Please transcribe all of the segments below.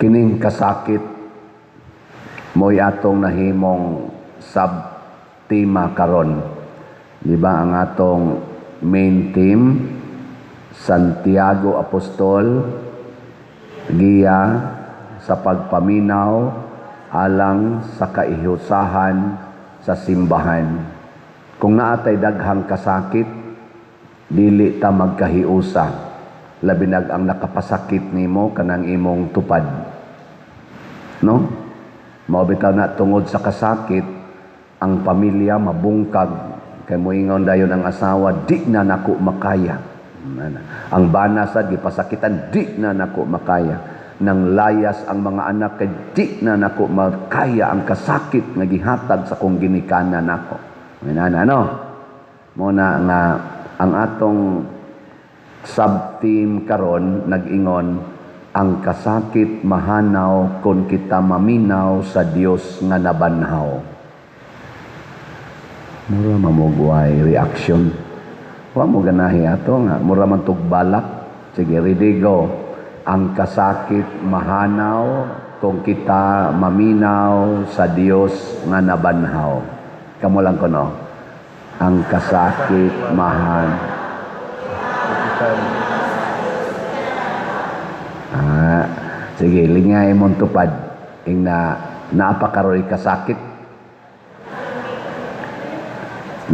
Kining kasakit mo'y atong nahimong sub-tema karon. Di ba ang atong main theme, Santiago Apostol, giya sa pagpaminaw alang sa kahiusahan sa simbahan. Kung naatay daghang kasakit, dili ta magkahiusa. Labi nag ang nakapasakit nimo kanang imong tupad. No? Mao bitaw na tungod sa kasakit, ang pamilya mabungkag kay moingon dayon ang asawa, "Di na nako makaya." Ang bana sad gipasakitan, "Di na nako makaya." Nang layas ang mga anak kay "Di na nako makaya ang kasakit nga gihatag sa kong ginikanan nako." Inana, no? Mo na nga ang atong sub-theme karon nag-ingon, ang kasakit mahanaw kung kita maminaw sa Dios nga nabanhaw. Mura mamugway reaction. Wa mo ganahi ato nga mura man tug balak. Sige, ready, go. Ang kasakit mahanaw kung kita maminaw sa Dios nga nabanhaw. Kamo lang kono. Ang kasakit mahan. Ah, sige, lingay mong tupad. Ing na naapakaroy kasakit.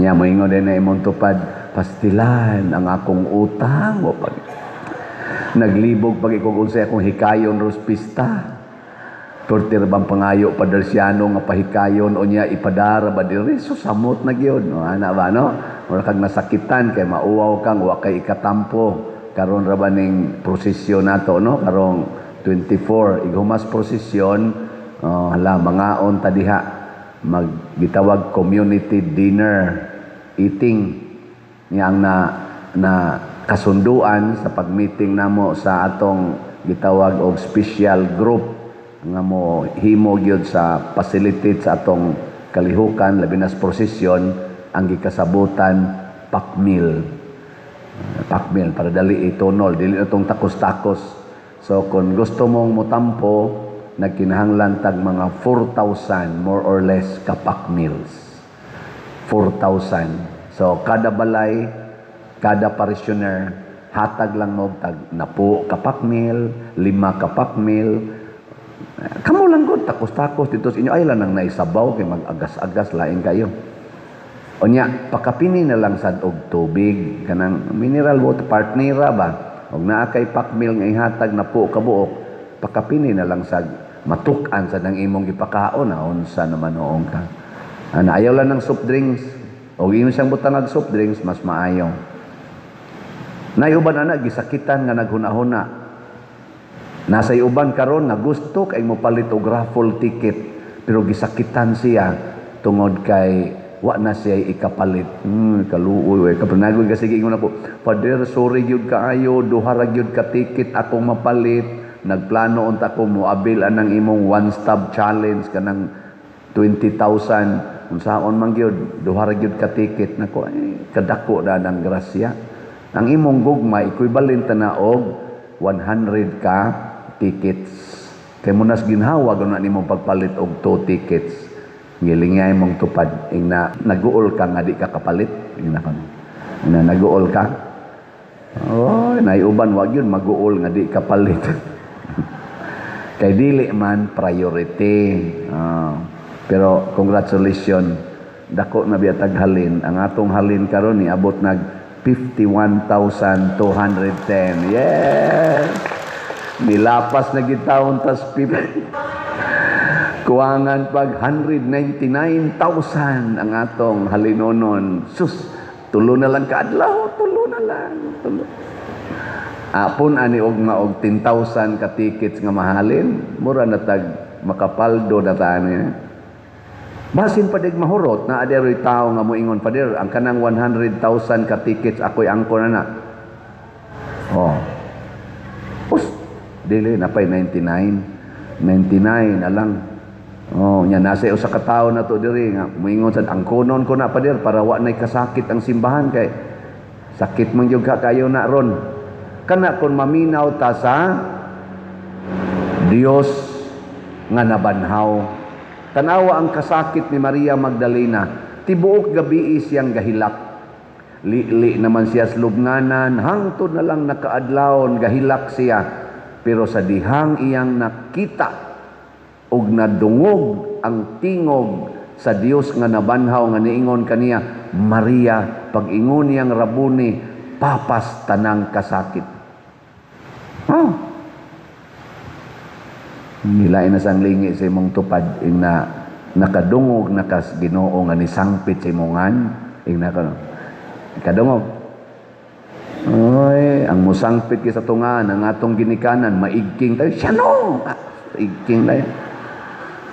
Nya moingon din na imong tupad, "Pastilan ang akong utang o pag naglibog pag ikog unsay akong hikayon ros pista." Perti ra bang pangayo pa Darciano nga pahikayon o niya ipadara ba diri, so samot na gyud, no? Ana ba, no? Mura kag nasakitan kay mauwaw kang wa kay ikatampo. Karon ra ba ning prosesyon nato, no? Karong 24 ighumas prosesyon, oh, hala, mangaon ta diha, maggitawag community dinner eating niya. Ang na na kasunduan sa pag-meeting namo sa atong gitawag og special group nga mo himo gyud sa facilitate sa atong kalihukan, labi na sa prosesyon, ang gikasabutan pack meal. Pack meal para dali itunol, dili na tong takos-takos. So kung gusto mong motampo, nagkinahanglan tag mga 4,000 more or less ka pack meals, 4,000. So kada balay, kada parishioner, hatag lang mo tag napo ka pack meal, lima ka pack meal. Kamo lang gud, takos-takos dito sa inyo ay lang nang naisabaw kay mag-agas-agas lain kayo. Unya pakapini na lang sad og tubig, kanang mineral water partnera ba. Og naa kay pack meal nga ihatag na po kabuok, pakapini na lang sad, matuk-an sad ang imong gipakaon na unsa naman noong ka. Ana, ayaw lang ng soft drinks. Og imo siyang butangag soft drinks, mas maayo. Nay uban ana gisakitan nga naghuna-huna. Nasa uban karon nga gusto kay mo palit og raffle ticket pero gisakitan siya tungod kay wa na siya ikapalit. Kaluoy we kapanagoy kasi ingon ako, "Father, sorry gyud kaayo, duha ra gyud ka ticket akong mapalit. Nagplano unta ko moabil anang imong one stop challenge kanang 20,000. Unsaon man gyud, duha ra gyud ka ticket nako." Eh, kadako na ng grasya. Ang imong gugma equivalent na og 100 ka tickets. Kay munas ginhawa gano nimong pagpalit og 2 tickets. Gilingay mong tupad ing na naguol ka nga di ka kapalit, ing na kono. Ing na naguol ka. Oh, naiuban wa gyud maguol nga di kapalit. Kay dili man priority. Ah, pero congratulations, dako na biya tag halin. Ang atong halin karon niabot nag 51,210. Yes! Nilapas na gid taon tas kuwangan pag 199,000 ang atong halinonon. Sus, tulo na lang kaadlaw, tulo na lang. Tulo. Apon ani og maog 10,000 ka tickets nga mahalin, mura na tag makapaldo na ta ani. Basin pa dig mahurot na aderoy tao nga moingon, "Father, ang kanang 100,000 ka tickets ako'y angko na na." Oh. Us, dili napay 99. 99 na lang. Oh, nya nasa usa ka tawo na to diri nga moingon sad, "Angkonon ko na, Father, para wa nay kasakit ang simbahan kay sakit man gyud ka kayo na ron." Kana kon maminaw ta sa Dios nga nabanhaw. Tanawa ang kasakit ni Maria Magdalena. Tibuok gabi siyang gahilak. Lili naman siya sa lubnganan, hangtod na lang nakaadlawon, gahilak siya. Pero sa dihang iyang nakita og nadungog ang tingog sa Dios nga nabanhaw nga niingon kaniya, "Maria," pag-ingon niyang "Rabuni," papas tanang kasakit. Oh. Nilain na sang lingi sa imong tupad ing na nakadungog na kas Ginoo nga nisangpit sa imongan ing na kadungog. Oy, ang musangpit kay sa tungan ang atong ginikanan, maigking tayo siya, no? Ah, igking tayo.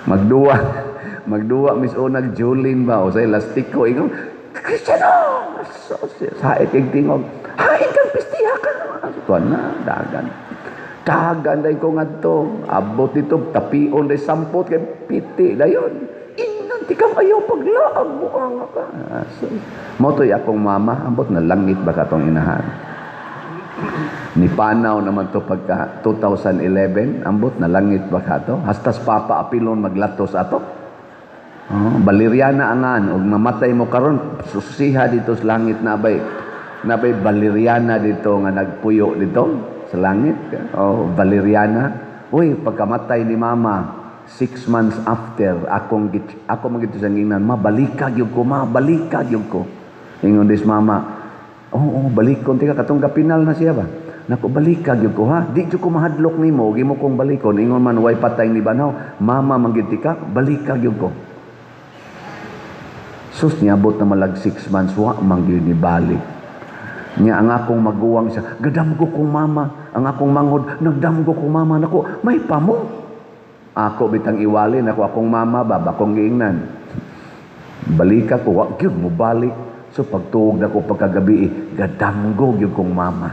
Magduwa, magduwa mis unag Julin ba o sa elastiko, ingon, "Cristiano!" So, sait kay tingog. "Hain kang pistiha ka." Tuan na, dagan. Dagan day ko ngadto. Abot dito, tapion day sampot kay piti dayon. "Inan ti kang ayaw paglaag mo ang ka." Ah, so, mo to'y akong mama, ambot na langit ba katong inahan. Ni panaw naman to pagka 2011, ambot na langit ba kato? Hastas papa apilon maglatos ato. Oh, baleriana angan ug mamatay mo karon, susiha dito sa langit, nabay baleriana dito nga nagpuyo dito sa langit. Oh, baleriana. Uy, pagkamatay ni mama, 6 months after, akong ako magito sa ngingnan, "Ma, balika gyud ko, ma, balika gyud ko." Ingon dis mama, "Oh, balikon tika katong gapinal na siya ba. Nako, balika gyud ko ha. Di jud ko mahadlok nimo, gimo kong balikon." Ingon man way patay ni banhaw, "Mama man gyud tika, balika gyud ko." Sus, niabot na malag 6 months, wa man gyud ni balik. Nya ang akong maguwang siya, "Gadamgo kong mama," ang akong manghod, "Nagdamgo kong mama." Nako, may pamo. Ako bitang iwali, nako akong mama ba, bakong giingnan. Balika ko, wa gyud mo balik. So pagtuog nako pagkagabi, eh, gadamgo gyud kong mama.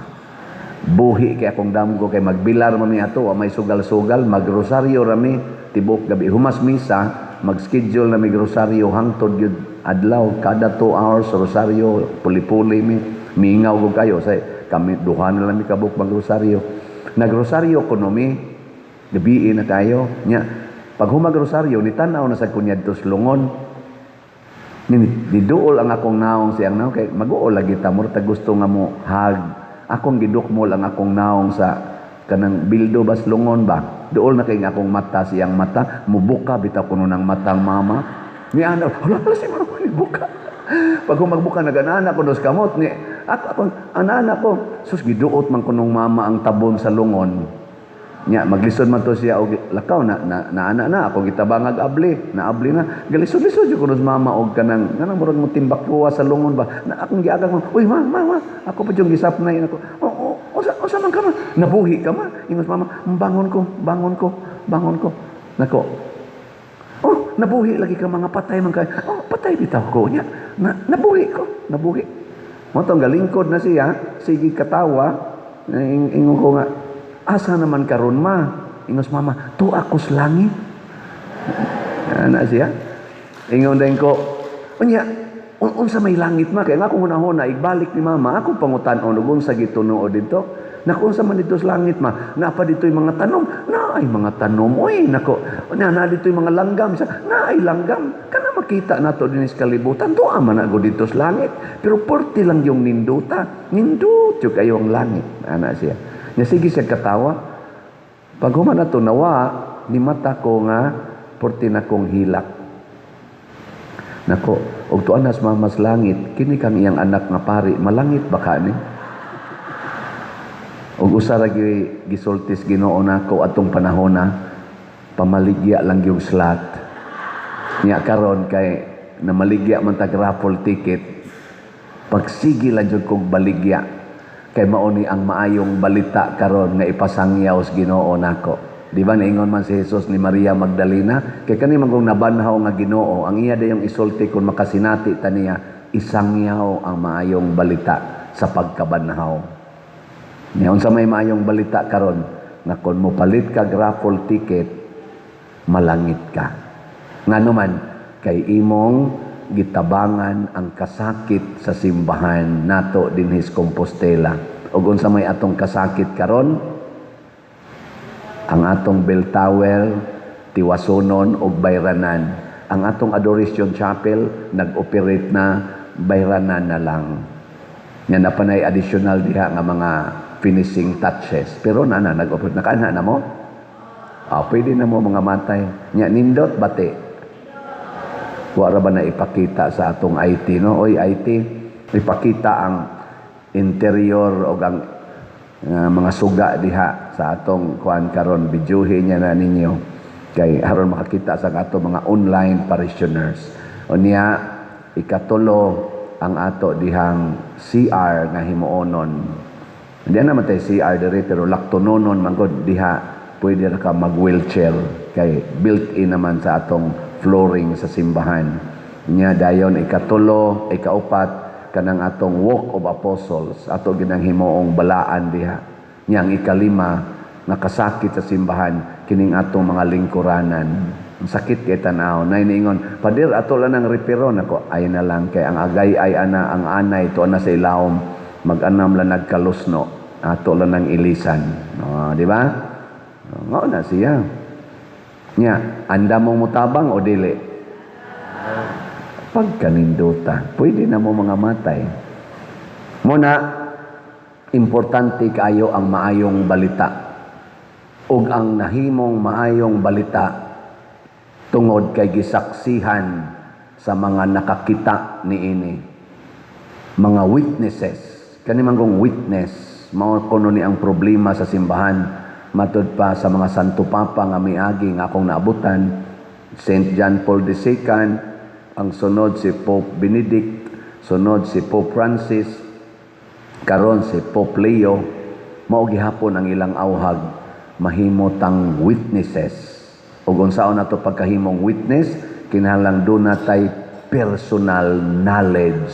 Buhi kay akong damgo kay magbilar man mi ato, wa may sugal-sugal, magrosaryo rami tibok gabi. Humas misa, mag-schedule na mig rosaryo hangtod gyud adlaw, kada 2 hours rosaryo, puli-puli mi. Mingaw ko kayo say kami duha na lang mi kabuk magrosaryo. Nagrosaryo kuno mi, gabi na kayo. Nya pag humag rosaryo, ni tan-aw na sa kunyad to lungon. Ni diduol ang akong naong siyang naong kay maguol lagi ta murag gusto nga mo hag. Akong gidukmol ang akong naong sa kanang bildo bas lungon ba. Duol na kay nga akong mata siyang mata, mubuka bitaw kuno ng matang mama. Ni ana, hala hala si mama ni buka. Pag humagbuka naganana ko dos kamot ni ako akong anana ko. Sus, giduot man kunong mama ang tabon sa lungon. Nya maglisod man to siya og lakaw na na, na ana na ako gitabangag abli, naabli na. Galisod-lisod jud kuno mama og kanang kanang murag mo timbakwa sa lungon ba. Na akong giagak mo, "Uy ma, ma, ma." Ako pa jud gisapnay nako. "Oh, oh, usa usa man ka ma? Nabuhi ka ma?" Ingos mama, "Bangon ko, bangon ko, bangon ko." Nako. "Oh, nabuhi lagi ka, mga patay man kay." "Oh, patay bitaw ko nya. Na, nabuhi ko, nabuhi." Mo tong galingkod na siya, sige katawa, ingon ko nga, "Asa naman karon ma?" Ingos mama, "Tu ako sa langit." Ana siya. Ingon din ko, "Unya, unsa may langit ma?" Kaya nga akong hunahuna, igbalik ni mama, akong pangutan-on, ug unsa gitunuod dito. Naku, unsa man dito sa langit ma? Napa dito yung mga tanom? Na ay mga tanom, oy, nako. Na dito yung mga langgam. Sa, na ay langgam. Kana makita nato din sa kalibutan, tuwa man ako dito sa langit. Pero porti lang yung ninduta. Nindut yung kayo ang langit. Ana siya. Nya sige siya katawa. Pag human na to nawa, ni mata ko nga porti na kong hilak. Nako, og tuan nas mamas langit, kini kang iyang anak nga pari, malangit ba ka ni? Og usa ra gisultis Ginoo nako atong panahon na pamaligya lang yung slot. Nya karon kay namaligya man tag raffle ticket, pagsige lang jud kog baligya kay mao ni ang maayong balita karon nga ipasangyaw sa Ginoo nako. Di ba niingon man si Jesus ni Maria Magdalena kay kani man kung nabanhaw nga Ginoo, ang iya dayong isulti kung makasinati ta niya, isangyaw ang maayong balita sa pagkabanhaw. Nya unsa may maayong balita karon nga kon mo palit kag raffle ticket, malangit ka. Ngano man kay imong gitabangan ang kasakit sa simbahan nato dinhi sa Compostela. Ug unsa may atong kasakit karon? Ang atong bell tower tiwasonon og bayranan. Ang atong Adoration Chapel nag-operate na, bayranan na lang. Nga na panay additional diha nga mga finishing touches. Pero na na nag-operate na na mo. Ah, pwede na mo mga matay. Nya nindot bati. Wa ra ba na ipakita sa atong IT, no? Oy IT, ipakita ang interior o ang mga suga diha sa atong kuan karon, bidyuhi niya na ninyo kay aron makakita sa ato mga online parishioners. Unya ikatulo, ang ato dihang CR nga himuonon. Hindi naman tayo CR diri, pero laktononon man gud diha, pwede ra ka mag wheelchair kay built-in naman sa atong flooring sa simbahan. Nya dayon ikatulo, ikaupat, kanang atong Walk of Apostles, ato ginang himuong balaan diha. Nya ang ikalima nga kasakit sa simbahan, kining atong mga lingkuranan. Ang sakit kay tan-aw. Nay niingon, "Pader, ato lang ang repair-on." Ako, ay na lang kay ang agay ay ana, ang anay to na sa ilawom, mag-anam lang nagkalusno, ato lang ang ilisan. No, di ba? Ngao na siya. Nya, anda mong mutabang o dili? Pagkaninduta, pwede na mo mga matay. Muna, importante kaayo ang maayong balita. Ug ang nahimong maayong balita tungod kay gisaksihan sa mga nakakita niini. Mga witnesses. Kani man kong witness, mao kuno ni ang problema sa simbahan matud pa sa mga Santo Papa nga miagi nga akong naabutan, Saint John Paul II, ang sunod si Pope Benedict, sunod si Pope Francis, karon si Pope Leo, mao gihapon ang ilang awhag, mahimo tang witnesses. Ug unsaon nato pagkahimong witness? Kinahanglan duna tay personal knowledge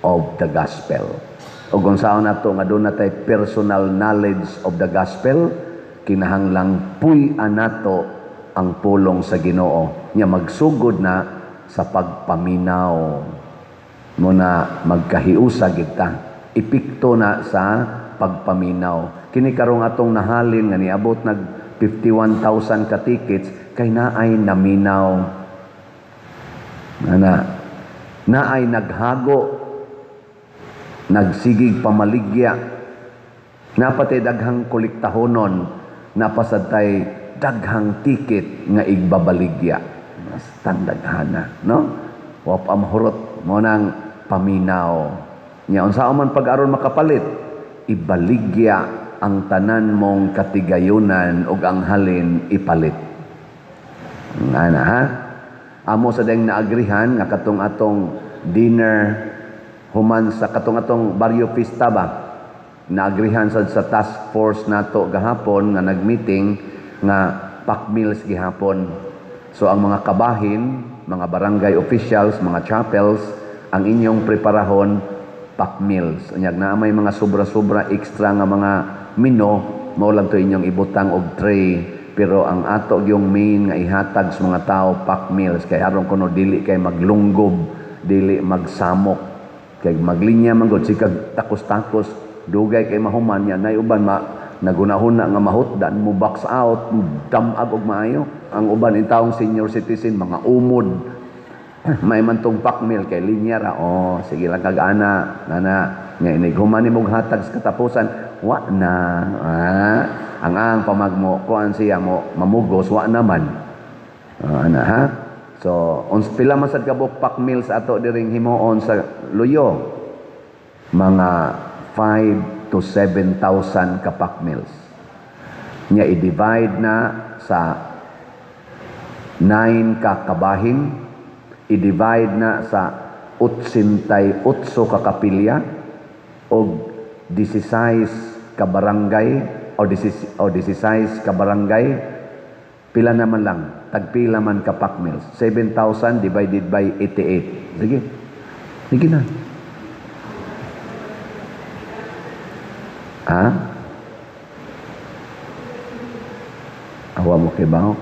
of the gospel. Ug unsaon nato nga duna tay personal knowledge of the gospel? Kinahanglang puy-an nato ang pulong sa Ginoo. Nya magsugod na sa pagpaminaw mo na, magkahiusa gid ta. Epekto na sa pagpaminaw. Kini karong atong nahalin nga niabot nag 51,000 ka tickets kay naay naminaw. Ana, naay naghago, nagsigig pamaligya, napatay daghang kolektahonon, napasad tay daghang ticket nga igbabaligya. Mas daghana, no? Wa pa mahurot mo nang paminaw. Nya unsa man pag aron makapalit? Ibaligya ang tanan mong katigayunan ug ang halin ipalit. Ana ha? Amo sa dayang naagrihan nga katong atong dinner human sa katong atong barrio fiesta ba? Naagrihan sad sa task force nato gahapon nga nagmeeting nga pack meals gihapon. So ang mga kabahin, mga barangay officials, mga chapels, ang inyong preparahon pack meals. Unyag naa may mga sobra-sobra extra nga mga mino, mao lang to inyong ibutang og tray, pero ang ato yung main nga ihatag sa mga tao, pack meals, kay aron kuno dili kay maglunggob, dili magsamok, kay maglinya man gud sikag takos-takos, dugay kay mahuman. Nya nay uban ma nagunahuna nga mahutdan mo, box out, damag og maayo. Ang uban in taong senior citizen, mga umod, may man tong pack meal kay linya ra, oh, sige lang kag ana nana nga inig human nimo hatag sa katapusan, wa na, ah, ang pamagmo kuan siya mo mamugos, wa naman. Ah, ana ha. So uns pila man sad kabuk pack meals ato diring himuon sa Luyo? Mga 5 to 7,000 ka pack meals. Nya i-divide na sa 9 ka kabahin, i-divide na sa 88 ka kapilya og 16 ka barangay o 16 ka barangay, pila naman lang, tagpila man ka pack meals? 7,000 divided by 88. Sige. Sige na. Ha? Awa mo kay baho.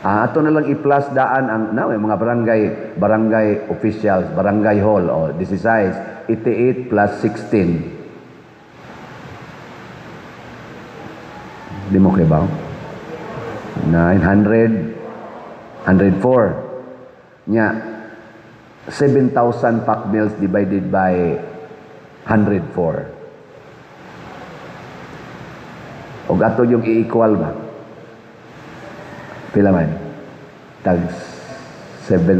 Ah, ato na lang i-plus daan ang na mga barangay barangay officials, barangay hall o 16, 88 plus 16. Di mo kay baho? 900, 104. Nya, 7,000 pack meals divided by 104. Og ato yung i-equal ba? Pila man? Tag 7,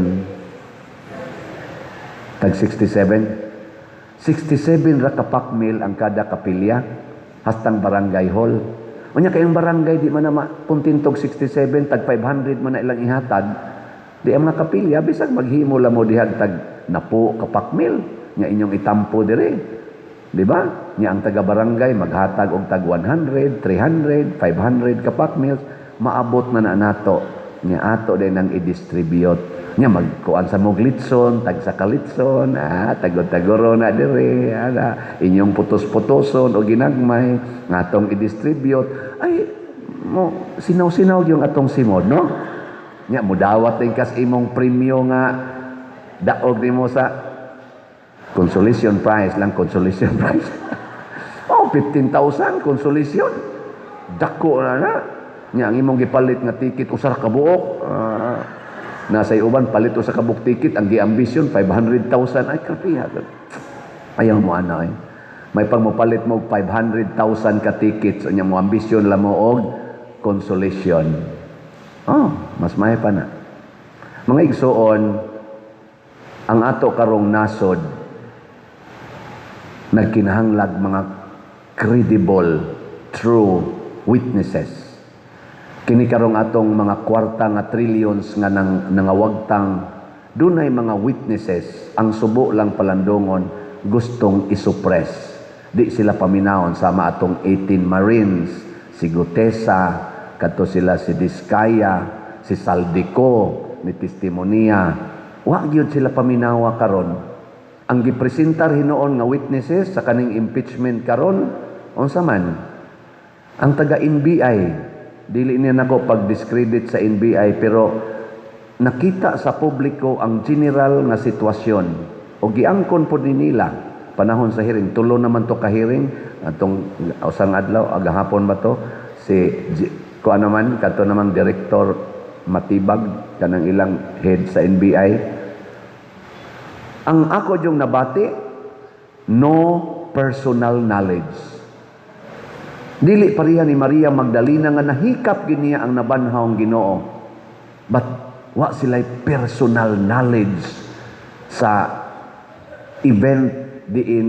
tag 67. 67 ra ka pack meal ang kada kapilya hastang barangay hall. Unya kayong barangay di man na kontentog 67, tag 500 man na ilang ihatag. Di ang mga kapilya bisag maghimo la mo dihag tag napo ka pack meal nya inyong itampo dire. Di ba? Nya ang taga barangay maghatag og tag 100, 300, 500 ka pack meals, maabot na na nato. Nya ato din ang i-distribute. Nya magkuan sa mog litson, tag sa kalitson, tagod-tagoro na dire, ana, inyong putos-putoson o ginagmay, ngatong i-distribute, ay, mo sinaw-sinaw yung atong simod, no? Nya mudawat din kas imong premyo nga daog nimo sa consolation prize lang, consolation prize. Oh, 15,000 consolation. Dako na na. Nya ang imong gipalit nga ticket usa ka buok. Nasa uban palit usa ka buok ticket, ang giambisyon 500,000, ay kapiha. Ayaw mo ana eh. May pang mopalit mo 500,000 ka tickets, unya mo ambisyon lang mo og consolation. Oh, mas may pa na. Mga igsuon, ang ato karong nasod nagkinahanglag mga credible, true witnesses. Kini karong atong mga kwarta nga trillions nga nang nangawagtang, dunay mga witnesses. Ang subo lang palandongon, gustong isuppress. Di sila paminawon sama atong 18 Marines, si Guteza, kadto sila si Diskaya, si Zaldy Co ni testimonya. Wa gyud sila paminawa karon. Ang gipresentar hinuon nga witnesses sa kaning impeachment karon, unsa man? Ang taga NBI. Dili niya nako pag-discredit sa NBI, pero nakita sa publiko ang general nga sitwasyon o giangkon pod ni nila panahon sa hearing. Tulo naman to ka hearing atong usang adlaw, agahapon ba to, si kuan naman kadto namang Director Matibag, kanang ilang head sa NBI. Ang ako yung nabati, no personal knowledge. Dili pareha ni Maria Magdalena nga nahikap giniya ang nabanhawng Ginoo. But wa sila'y personal knowledge sa event diin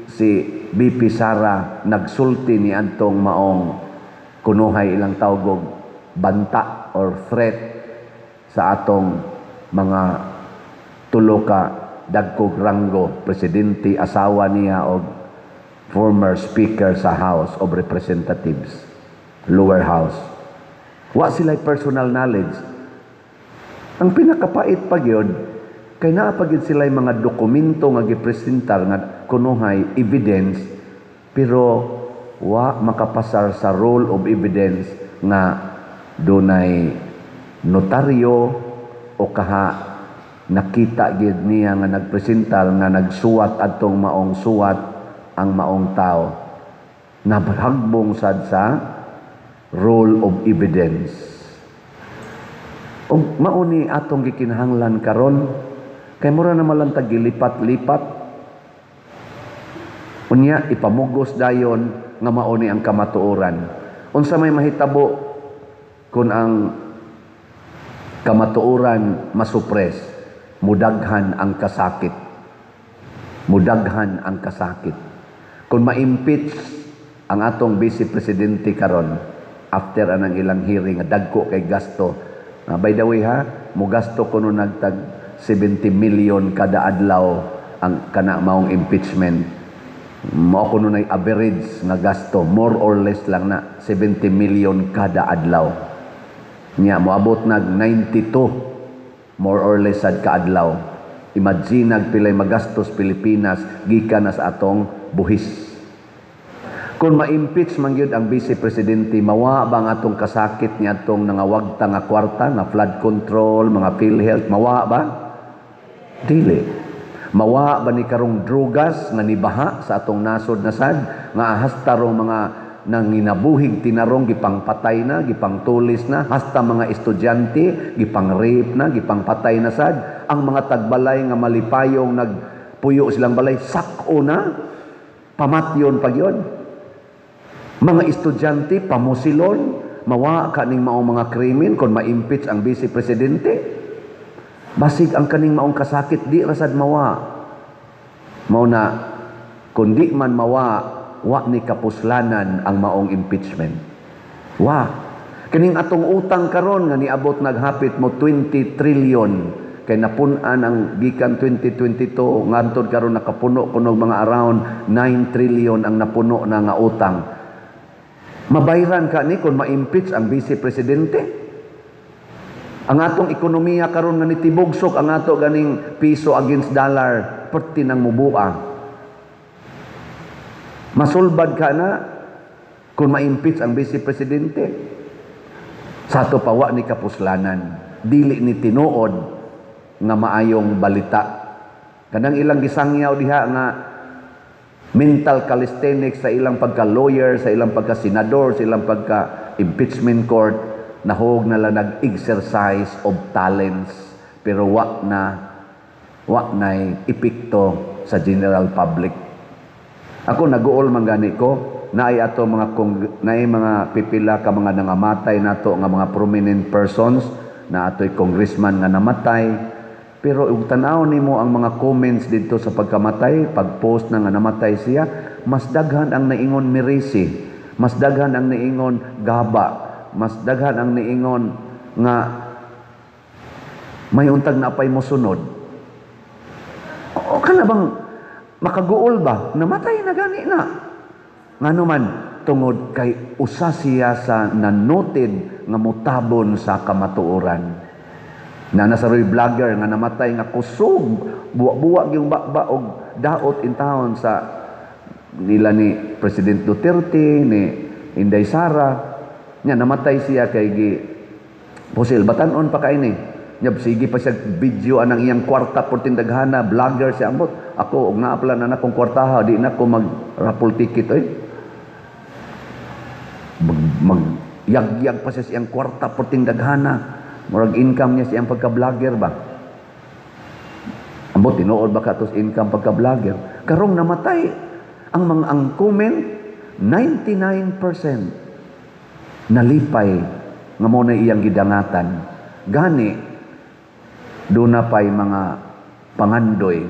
si VP Sara nagsulti ni antong maong kunuhay ilang tawgog banta or threat sa atong mga tulo ka dagkog ranggo, presidente, asawa niya og former speaker sa House of Representatives, lower house. Wa sila personal knowledge. Ang pinakapait pa gyud kay naa pa gyud sila mga dokumento nga gipresentar nga kunuhay evidence, pero wa makapasar sa role of evidence nga dunay notaryo o kaha nakita gyud niya nga nagpresentar nga nagsuwat adtong maong suwat ang maong tao. Nahagbong sad sa role of evidence. Ug mao ni atong gikinahanglan karon kay mura na man lang tag gilipat-lipat. Unya ipamugos dayon nga mao ni ang kamatuoran. Unsa may mahitabo kung ang kamatuoran masupres? Mudaghan ang kasakit. Mudaghan ang kasakit. Kung ma-impeach ang atong vice presidente karon after anang ilang hearing nga dagko kay gasto. By the way ha, mugasto kuno nagtag 70 million kada adlaw ang kana maong impeachment. Mao kuno nay average nga gasto, more or less lang na 70 million kada adlaw. Nya moabot nag 92 more or less sad kaadlaw. Imagine nagpilay magastos Pilipinas gikan na sa atong buhis. Kung ma-impeach man gyud ang vice presidente, mawa ba ang atong kasakit ni atong nangawagta nga kwarta, nga flood control, mga PhilHealth, mawa ba? Dili. Mawa ba ni karong drugas nga nibaha sa atong nasod na sad, nga hasta rong mga nanginabuhig tinarong gipangpatay na, gipangtulis na, hasta mga estudyante gipang-rape na, gipangpatay na sad. Ang mga tagbalay nga malipayong nagpuyo silang balay, sak-o na, pamatyon pag yun. Mga estudyante pamusilon, mawa ka ning maong mga krimen kung ma-impeach ang vice presidente. Basig ang kaning maong kasakit di rasad mawa. Mao na kung di man mawa, wa ni kapuslanan ang maong impeachment. Wa. Kining atong utang karon nga niabot naghapit mo 20 trillion kay napun-an ang gikan 2022 ngantod karon nakapuno kuno mga around 9 trillion ang napuno na nga utang. Mabayran ka ni kung ma-impeach ang vice presidente? Ang atong ekonomiya karon nga nitibugsok ang ato ganing piso against dollar, perti nang mubua. Masulbad ka na kung ma-impeach ang vice presidente? Sa ato pa, wa ni kapuslanan. Dili ni tinuod nga maayong balita. Kanang ilang gisangyaw diha nga mental calisthenics sa ilang pagka-lawyer, sa ilang pagka-senador, sa ilang pagka-impeachment court, nahog na lang nag-exercise of talents, pero wa na'y epekto sa general public. Ako, naguol man gani ko, naay ato mga kong, naay mga pipila ka mga nangamatay nato nga mga prominent persons na atoy congressman nga namatay, pero ug tan-aw nimo ang mga comments didto sa pagkamatay, pag-post na nga namatay siya, mas daghan ang naingon mirisi, mas daghan ang naingon gaba, mas daghan ang niingon nga may untag na apay mo sunod. O kana bang makaguol ba? Namatay na gani na. Ngano man, tungod kay usa siya sa nanoted nga mutabon sa kamatuoran. Na nasa roy vlogger nga namatay nga kusog, buwa-buwa yung bakba og daot in town sa nila ni President Duterte, ni Inday Sara. Nya namatay siya kay gi pusil batanon pa kay ni. Nya sige pa siya video anang iyang kwarta por tindaghana, vlogger siya ambot. Ako og naa pala na akong kwartaha, di na ko mag raffle ticket oy. Mag yagyag pa siya siyang kwarta por tindaghana. Murag income niya siyang pagka-vlogger ba? Ambot, tinuod ba ka tos income pagka-vlogger? Karong namatay, ang mga ang comment, 99% nalipay nga mo na iyang gidangatan. Gani, doon na pa'y mga pangandoy,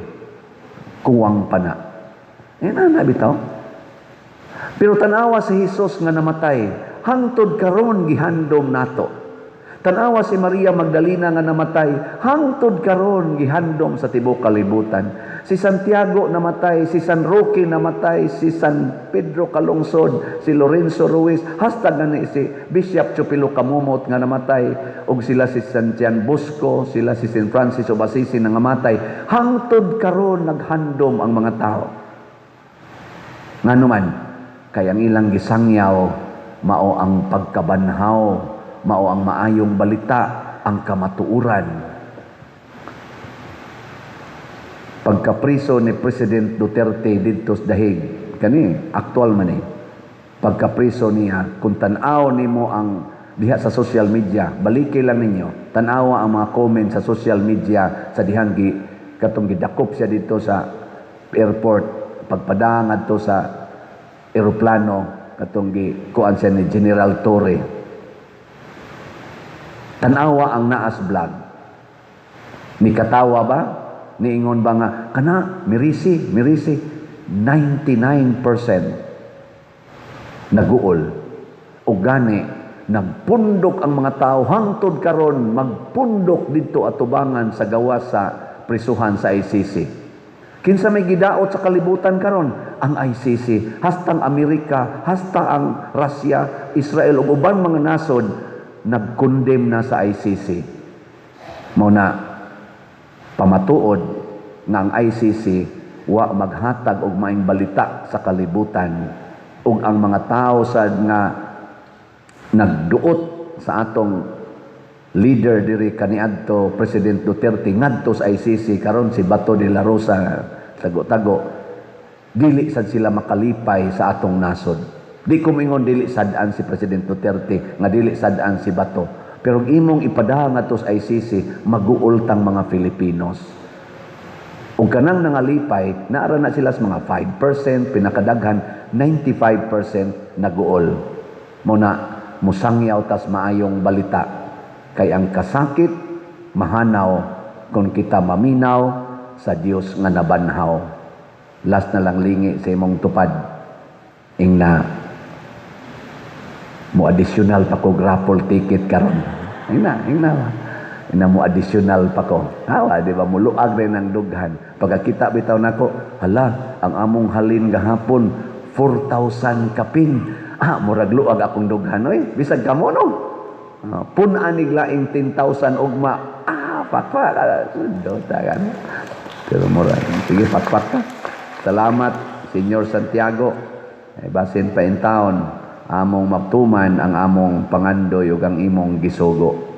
kuwang pa na. Eh, na bitaw. Pero tanawa si Jesus nga namatay, hangtod karon gihandom nato. Tanawa si Maria Magdalena nga namatay, hangtod karon gihandom sa tibuok kalibutan. Si Santiago namatay, si San Roque namatay, si San Pedro Calungsod, si Lorenzo Ruiz, hasta gani si Bishop Chupilo Camomot nga namatay, ug sila si San Juan Bosco, sila si San Francis of Assisi nga namatay. Hangtod karon naghandom ang mga tao. Ngano man, kay ang ilang gisangyaw mao ang pagkabanhaw, mao ang maayong balita, ang kamatuoran. Pagkapriso ni President Duterte didto sa Dahig, kani aktual man eh. Pagkapriso niya, kung tan-aw nimo ang diha sa social media, baliki lang ninyo, tan-awa ang mga comment sa social media sa dihang gi, katong gidakop siya dito sa airport, pagpadang adto sa eroplano, katong gi kuan siya ni General Torre. Tan-awa ang naas vlog. Ni katawa ba? Niingon ba nga kana mirisi, mirisi? 99% naguol. O gani nagpundok ang mga tao hangtod karon, magpundok didto atubangan sa gawas sa prisuhan sa ICC. Kinsa may gidaot sa kalibutan karon? Ang ICC. Hastang Amerika, hasta ang Russia, Israel ug uban mga nasod nagkondem na sa ICC. Mao na pamatuod nga ang ICC wa maghatag og maing balita sa kalibutan, ug ang mga tao sad nga nagduot sa atong leader diri kaniadto President Duterte ngadto sa ICC karon si Bato de la Rosa tago-tago, dili sad sila makalipay sa atong nasod. Di ko moingon dili sad-an si President Duterte, nga dili sad-an si Bato. Pero imong ipadaha ngadto sa ICC, maguol tang mga Filipinos. Ug kanang nangalipay, naara na sila sa mga 5%, pinakadaghan 95% naguol. Mao na musangyaw tas maayong balita kay ang kasakit mahanaw kung kita maminaw sa Dios nga nabanhaw. Last na lang, lingi sa imong tupad. Ingna mo additional pa ko raffle ticket karon. Ingna, ingna ba? Ingna mo additional pa ko. Hawa, di ba? Muluag rin ang dughan. Pagkakita bitaw nako, hala, ang among halin gahapon, 4,000 kapin. Ah, murag luag akong dughan, oy. Bisag kamo, no? Ah, pun-an nig laing 10,000 ugma. Ah, pakpak. Ah, dota kan. Pero murag, sige, pakpak ka. Salamat, Senyor Santiago. Eh, basin pa in town, among matuman ang among pangandoy ug ang imong gisugo.